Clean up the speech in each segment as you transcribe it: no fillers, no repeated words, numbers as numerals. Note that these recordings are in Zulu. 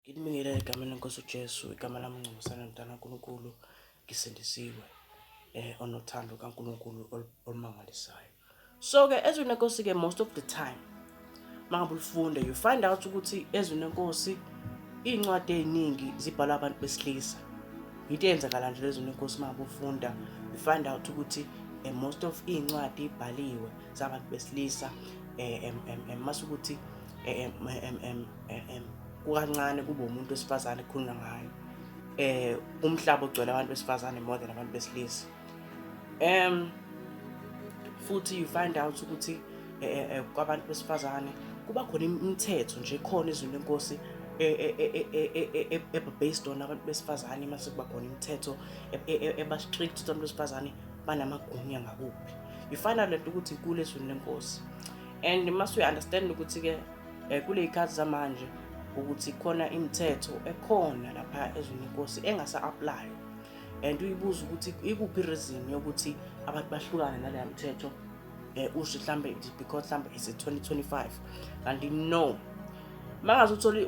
Nginibingelele egameni lenkosi uJesu, igama lami uNgcobosana mntana kaNkulunkulu, ngisindisiwe onothando kaNkulunkulu olumangalisayo. So ke ezwini lenkosi ke, most of the time mangabe ulifunda, you find out ukuthi ezwini lenkosi iy'ncwadi ey'ningi zibhalwa abantu besilisa. Into eyenzakala nje lezwini lenkosi, mangabe ufunda, you find out ukuthi most of iy'ncwadi ibhaliwe zabantu besilisa, mase ukuthi kukancane kube umuntu wesifazane ekhulunywa ngayo. Umhlaba ogcwele abantu besifazane more than abantu besilisa. Futhi you find out ukuthi kwabantu besifazane kuba khona imithetho nje khona ezwini lenkosi based on abantu besifazane. Mase kuba khona imithetho eba strict ukuthi abantu besifazane banamagunya ngakuphi. You find out lento ukuthi inkulu ezwini lenkosi, and mase uya-understand ukuthi-ke kule y'khathi zamanje ukuthi khona imithetho ekhona lapha ezwini lenkosi engasa-apply, and uyibuza ukuthi ikuphi i-reason yokuthi abantu bahlukane naleya mthetho. Usho mhlambe it's because mhlambe it's 2025, kanti no. Mangaze uthole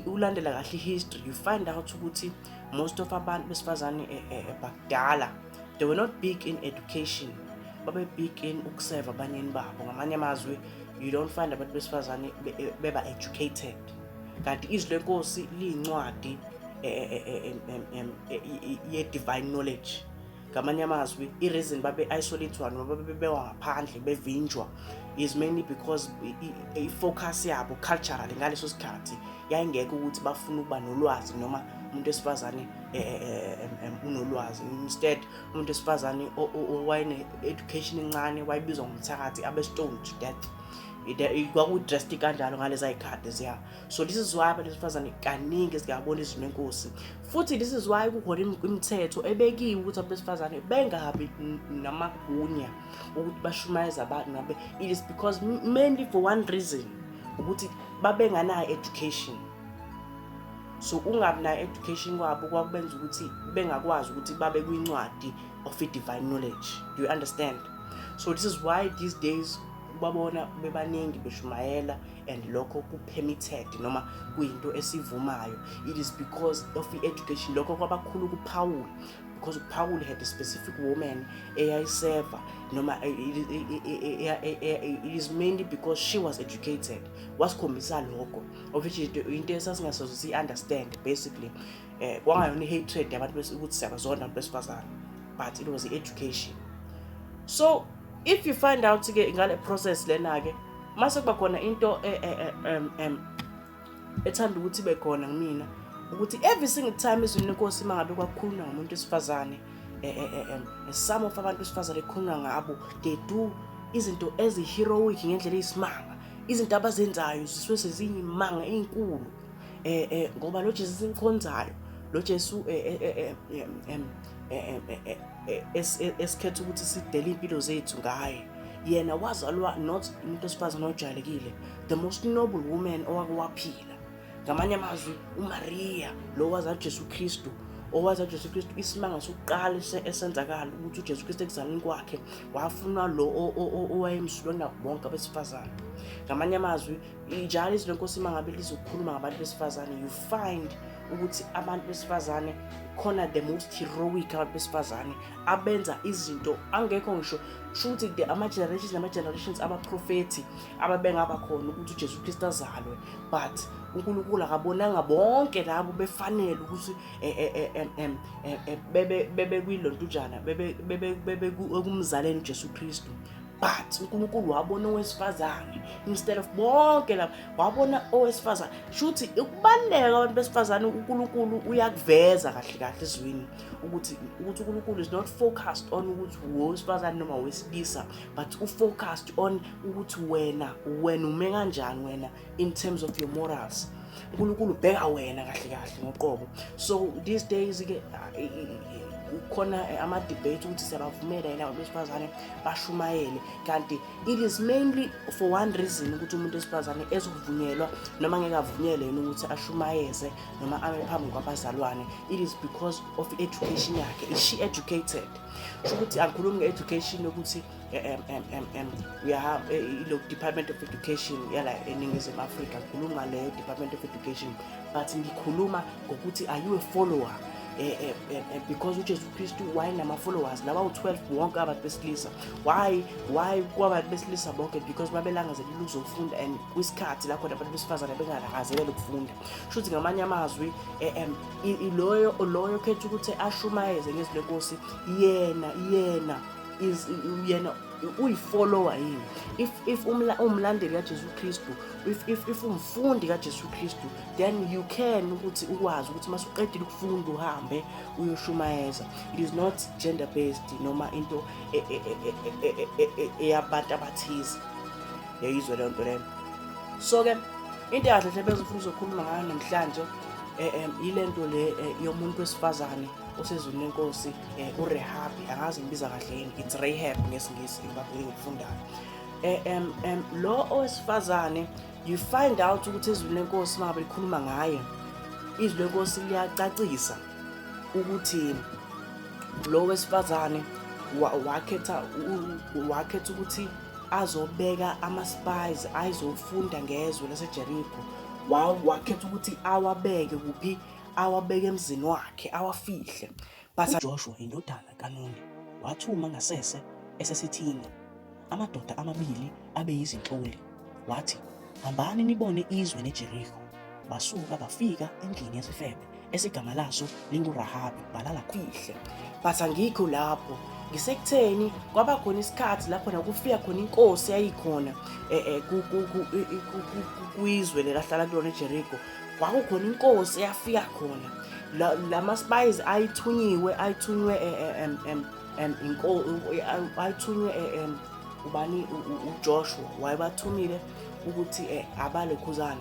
ulandela kahle i-history, you find out ukuthi most of abantu besifazane bakudala, they were not big in education, babe big in ukuseva abanyeni babo. Ngamanye amazwi, you don't find abantu besifazane beba educated, kanti izwi lenkosi liyincwadi ye-divine knowledge. Ngamanye amazwi, i-reason babe isolate noma babe bebekwa ngaphandle, bevinjwa, is mainly because i-focus yabo culturally ngaleso sikhathi yayingekho ukuthi bafuna ukuba nolwazi noma umuntu wesifazane unolwazi. Instead, umuntu wesifazane owayene-education encane wayebizwa ngomthakathi, abe stoned to death. Kwaku-drastic kanjalo ngaleza y'khathi ziya. So this is why abantu besifazane kaningi singabona izwi lenkosi, futhi this is why kukhona imithetho ebekiwe ukuthi abantu besifazane bengabi namagunya ukuthi bashumayeze abantu ngabe. It is because mainly for one reason, ukuthi babenganayo education. So ungabi nayo education kwabo kwakubenza ukuthi bengakwazi ukuthi babe kwincwadi of i-divine knowledge. Do you understand? So this is why these days ubabona bebaningi beshumayela, and lokho ku-permitted noma kuyinto esivumayo. It is because of i-education. Lokho kwabakhulu kuPawuli, because uPawuli had a specific woman eyayiseva noma it is mainly because she was educated. Wasikhombisa lokho, of which into esasingasoze siyi-understand basically. Kwangayona i-hatred yabantu ukuthi siyabazonda abantu besifazane, but it was i-education. So if you find out-ke ngale process lena-ke, mase kuba khona into ethanda ukuthi ibe khona kumina, ukuthi every single time ezwini lenkosi uma ngabe kwakukhulunywa ngomuntu wesifazane, some of abantu besifazane ekhulunywa ngabo, they do izinto ezi-heroic ngendlela eyisimanga. Izinto abazenzayo zisuke seziyimanga ey'nkulu, ngoba lo Jesu simkhonzayo, lo Jesu esikhetha ukuthi sidele iy'mpilo zethu ngaye, yena wazalwa not umuntu wesifazane ojwayelekile, the most noble woman owake waphila. Ngamanye amazwi, uMaria lo wazala uJesu Kristu, owaza uJesu Kristu, isimanga sokuqala esenzakala ukuthi uJesu Kristu ekuzalweni kwakhe wafunwa lo owayemsulwa kunabo bonke abesifazane. Ngamanye amazwi, njalo izwi lenkosi uma ngabe lizokhuluma ngabantu besifazane, you find ukuthi abantu besifazane khona the most heroic, abantu besifazane abenza izinto angekho ngisho shuthi the ama-generations nama-generations abaprofethi ababengaba khona ukuthi uJesu Kristu azalwe, but uNkulunkulu akabonanga bonke labo befanele ukuthi bebe kwilontujana, bebe ekumzaleni uJesu Kristu, but uNkulunkulu wabona owesifazane instead of bonke laba, wabona owesifazane. Shuthi ukubaluleka abantu besifazane uNkulunkulu uyakuveza kahle kahle ezwini ukuthi uNkulunkulu is not focused on ukuthi owesifazane noma owesilisa, but u-focused on ukuthi wena ume kanjani wena in terms of your morals. uNkulunkulu ubheka wena kahle kahle ngoqobo. So these days ke Kukhona ama-debate ukuthi siyabavumela yini abantu besifazane bashumayele, kanti it is mainly for one reason, ukuthi umuntu wesifazane ezovunyelwa noma ngeke avunyelwe yini ukuthi ashumayeze noma ame phambi kwabazalwane. It is because of i-education yakhe. Is she educated? Sho ukuthi angikhulumi nge-education yokuthi uyahamba ilo Department of Education yala eNingizimu Afrika. Ngikhuluma ngaleyo Department of Education, but ngikhuluma ngokuthi are you a follower, because uJesu Kristu wayenama-followers laba u-12 wonke abantu besilisa. Why kwabantu besilisa bonke? Because babelangazelela ukuzofunda, and kwisikhathi la khona abantu besifazane bengalangazeleli ukufunda. Shuthi ngamanye amazwi, loyo khetha ukuthi ashumayeze ngezwi lenkosi, yena is yena uyi-follower yini? If umlandeli kaJesu Kristu, if umfundi kaJesu Kristu, then you can ukuthi ukwazi ukuthi masuqedile ukufunda uhambe uyoshumayeza. It is not gender based noma into eyabantu abathize. Yayizwe leyo nto leyo. So ke into kahle hle bezofuna uzokhuluma ngayo namhlanje ile nto le yomuntu wesifazane osezwini lenkosi, uRehabi. Angazi ngibiza kahle yini, it's Rahab ngesiNgisi ngikufundayo. eh em em lo owesifazane, you find out ukuthi ezwini lenkosi mangabe likhuluma ngaye, izwi lenkosi liyacacisa ukuthi lo wesifazane wakhetha ukuthi azobeka ama-spies ayezofunda ngezwe laseJeriko. Wakhetha ukuthi awabeke kuphi? Awabeke emzini wakhe, awafihle. But UJoshua indodana kaNuni wathuma ngasese eseSithini amadoda amabili abeyizinhloli, wathi, "Hambani nibone izwe neJeriko." Basuka bafika endlini yesifebe esigama laso linguRahabi, balala khona. Fihle, but angikho lapho. Ngisekutheni kwaba khona isikhathi la khona kufika khona inkosi yayikhona kwizwe lelahlala kulona eJeriko. Kwakukhona inkosi eyafika khona. Lama spies ayithunyiwe, ayithunywe ayithunywe ubani? UJoshua wayebathumile ukuthi abalokhuzana,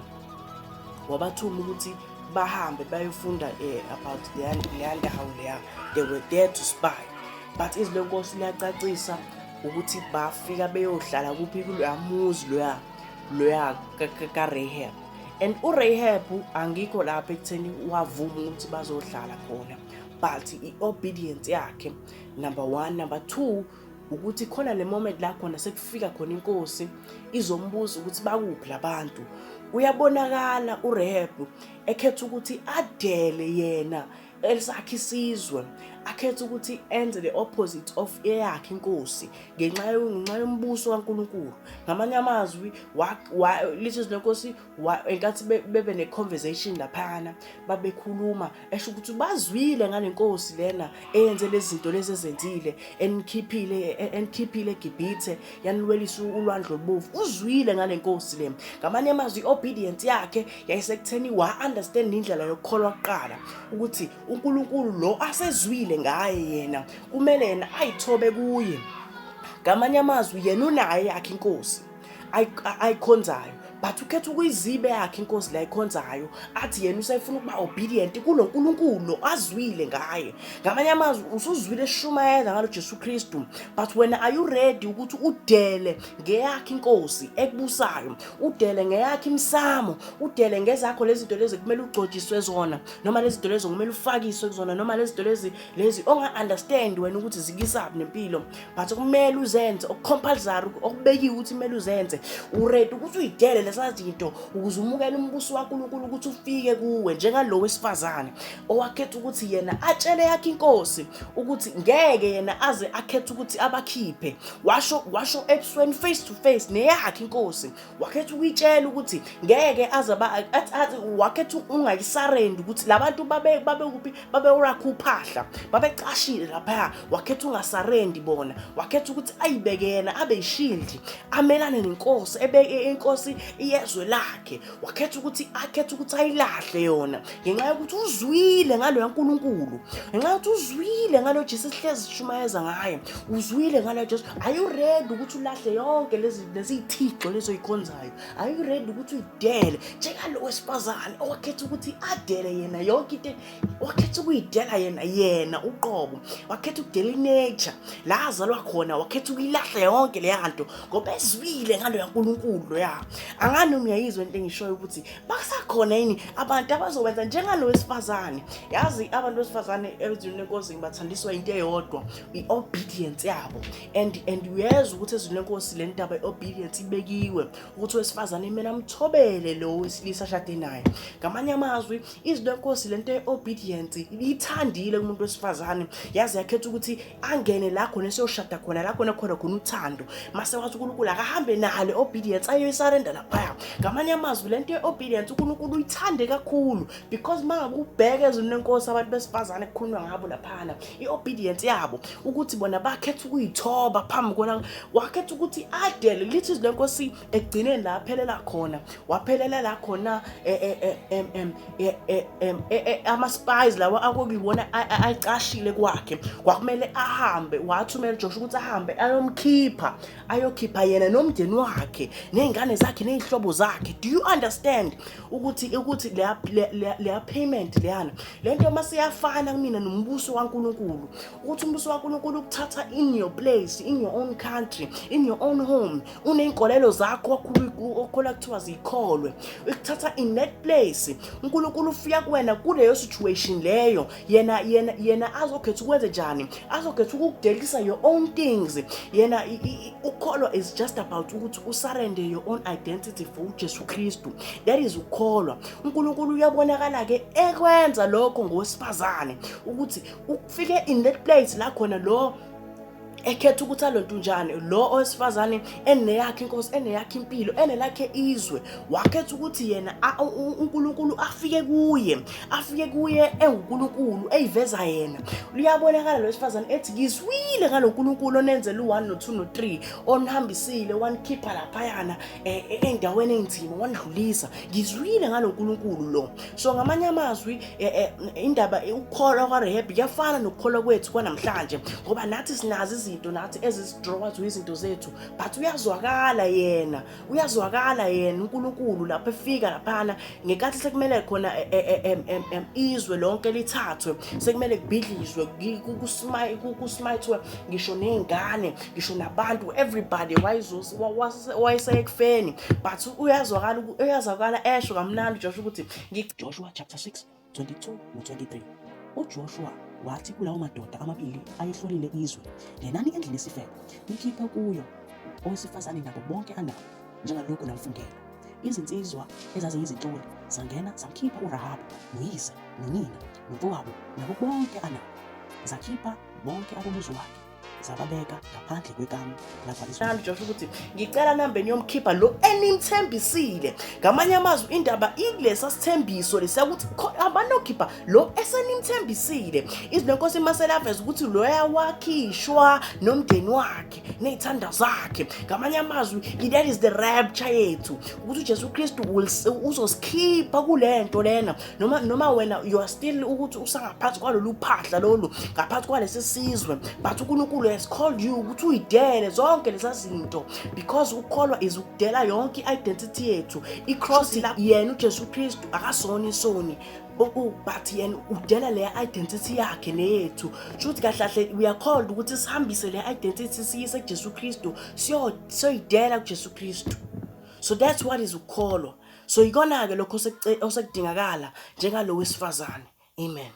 wabathuma ukuthi bahambe bayofunda about leya ndawo leya. They were there to spy, but izwi lenkosi liyacacisa ukuthi bafika beyohlala kuphi? Kuloya muzi loya kaRahab. And uRahab, angikho lapho ekutheni wavuma ukuthi bazohlala khona, but i-obedience yakhe, number one. Number two, ukuthi khona le moment la khona sekufika khona inkosi izombuza ukuthi bakuphi labantu, uyabonakala uRahab ekhetha ukuthi adele yena esakhe isizwe, akhetha ukuthi enze the opposite of eyakhe inkosi ngenxa yombuso kaNkulunkulu. Ngamanye amazwi, lithi lenkosi, enkathi bebe ne-conversation laphana, babekhuluma, esho ukuthi bazwile ngale nkosi lena eyenze lezi zinto lezi ezenzile, enikhiphile eGibhithe, yaniwelisa ulwandle olubovu. Uzwile ngale nkosi le. Ngamanye amazwi, i-obedience yakhe yayisekutheni wa-understand indlela yokukholwa kuqala, ukuthi uNkulunkulu lo asezwile ngaye yena kumele yena ayithobe kuye. Ngamanye amazwi, yena unaye yakhe inkosi ayikhonzayo, but ukhetha ukuyizibe yakhe inkosi la ayikhonzayo, athi yena usefuna ukuba obedient kulo nkulunkulu lo azwile ngaye. Ngamanye amazwi, usuzwile eshumayela ngalo Jesu Kristu, but wena are you ready ukuthi udele ngeyakhe inkosi ekubusayo, udele ngeyakhe imsamo, udele ngezakho lezi zinto lezi kumele ugcotshiswe zona, noma lezi zinto lezo kumele ufakiswe kuzona, noma lezi zinto lezi onga-understand wena ukuthi zikisaphi nempilo, but kumele uzenze, oku-compulsory, okubekiwe ukuthi kumele uzenze? U-ready ukuthi uyidele lesa zinto ukuze umukele umbuso waNkulunkulu ukuthi ufike kuwe, njengalo wesifazane owakhetha ukuthi yena atshele yakhe inkosi ukuthi ngeke yena aze akhethe ukuthi abakhiphe? Washo ebusweni, face to face neyakhe inkosi, wakhetha ukuyitshela ukuthi ngeke aze athi wakhetha ungayi-surrender ukuthi labantu babe kuphi, babe urakha uphahla, babecashile lapha. Wakhetha unga-surrendi bona, wakhetha ukuthi ayibeke yena abe yi-shield, amelane nenkosi, ebeke inkosi. iyezwe lakhe, wakhetha ukuthi akhethe ukuthi ayilahle yona ngenxa yokuthi uzwile ngalo yaNkulunkulu, ngenxa yokuthi uzwile ngalo Jesu sihlezi sishumayeza ngaye, uzwile ngalo Jesu. Are you ready ukuthi ulahle yonke lezi lezi thixo lezo yikhonzayo? Are you ready ukuthi uyidele njengalo wesifazane owakhetha ukuthi adele yena yonke into, wakhetha ukuyidela yena yena uqobo, wakhetha ukudela inature la azalwa khona, wakhetha ukuyilahla yonke leya nto ngoba ezwile ngalo yaNkulunkulu loya. Angani noma uyayizwa into engishoyo ukuthi basakhona yini abantu abazokwenza njengalo wesifazane? Yazi abantu besifazane ezwini lenkosi ngibathandiswa into eyodwa, i-obedience yabo. And uyezwa ukuthi ezwini lenkosi le ndaba i-obedience ibekiwe ukuthi owesifazane kumele amthobele lo wesilisa ashade naye. Ngamanye amazwi, izwi lenkosi lento ye-obedience ithandile kumuntu wesifazane, yaze yakhetha ukuthi angene la khona esiyoshada khona, la khona khona khona uthando, mase wathi uNkulunkulu akahambe nalo obedience ayoyisarenda laphaya. Ngamanye amazwi, lento ye-obedience uNkulunkulu uyithande kakhulu, because mangabe ubheke ezwini lenkosi abantu besifazane kukhulunywa ngabo laphana, i-obedience yabo ukuthi bona bakhetha ukuyithoba phambi kona, wakhetha ukuthi adele. Lithi izwi lenkosi ekugcineni la aphelela khona, waphelela la khona ama-spies lawa akuyiwona ayicashile kwakhe, kwakumele ahambe, wathumela uJoshua ukuthi ahambe ayomkhipha, ayokhipha yena nomndeni wakhe ney'ngane zakhe ney'hlobo zakhe. Do you understand ukuthi leya payment leyana, le nto masiyafana kumina nombuso kaNkulunkulu, ukuthi umbuso kaNkulunkulu ukuthatha in your place, in your own country, in your own home, uney'nkolelo zakho okholwa kuthiwa ziyikholwe, ukuthatha in that place, uNkulunkulu ufika kuwena kuleyo situation leyo, yena azokhetha ukwenze njani, azokhetha ukukudelisa your own things. Yena ukukholwa is just about ukuthi usurrender your own identity for uJesu Kristu. That is ukukholwa. uNkulunkulu uyabonakala ke ekwenza lokho ngowesifazane, ukuthi ufike in that place la khona lo ekhetha ukuthi alontunjane lo owesifazane eneyakhe inkosi, eneyakhe impilo, enelakhe izwe, wakhetha ukuthi yena uNkulunkulu afike kuye, afike kuye enguNkulunkulu eyiveza yena. Liyabonakala lo wesifazane ethi ngizwile ngalo nkulunkulu onenzela u1 no2 no3, onihambisile wanikhipha laphayana endaweni enzima, wanidlulisa, ngizwile ngalo nkulunkulu lo. So ngamanye amazwi, indaba ukukholwa kwaRahabi kuyafana nokukholwa kwethu kwanamhlanje, ngoba nathi sinazo izinto nathi ezisidraw to izinto zethu, but uyazwakala yena, uyazwakala yena uNkulunkulu lapho efika laphana ngenkathi sekumele khona izwe lonke lithathwe, sekumele kubhidlizwe, kusmithwe ngisho ney'ngane, ngisho nabantu, everybody wayeseyekufeni, but uyazwakala, uyazwakala esho kamnandi Joshua ukuthi Joshua chapter 6 22 no-23. UJoshua wathi kulawo madoda amabili ayehlolile izwe, "Ngenani endlini yesifebe, nikhiphe kuyo owesifazane nabo bonke anabo, njengalokhu namfungela." Izinsizwa ezaziyizinhloli zangena zamkhipha uRahabi noyise nonina nomfowabo nabo bonke anabo, zakhipha bonke abomuzi wakhe, zababeka ngaphandle kwekamu lakwa-Israyeli. Joshua ukuthi ngicela nambe niyomkhipha lo enimthembisile. Ngamanye amazwi, indaba ikulesa sithembiso lesiya ukuthi abanokhipha lo esenimthembisile. Izwi lenkosi maselaveza ukuthi loya wakhishwa nomndeni wakhe ney'thanda zakhe. Ngamanye amazwi, that is the rapture yethu, ukuthi uJesu Kristu uzosikhipha kule nto lena, noma wena you are still ukuthi usangaphansi kwalolu phahla lolu, ngaphansi kwalesi sizwe, but uNkulunkulu has called you ukuthi uyidele zonke leza zinto, because ukukholwa is ukudela yonke i-identity yethu. I-cross la yena uJesu Kristu akasona isoni, but yena udela le identity yakhe neyethu. Shuthi kahle kahle we are called ukuthi sihambise le identity siyise kuJesu Kristu, siyoyidela kuJesu Kristu. So that's what is ukukholwa. So ikona ke lokho osekudingakala njengalo wesifazane. Amen.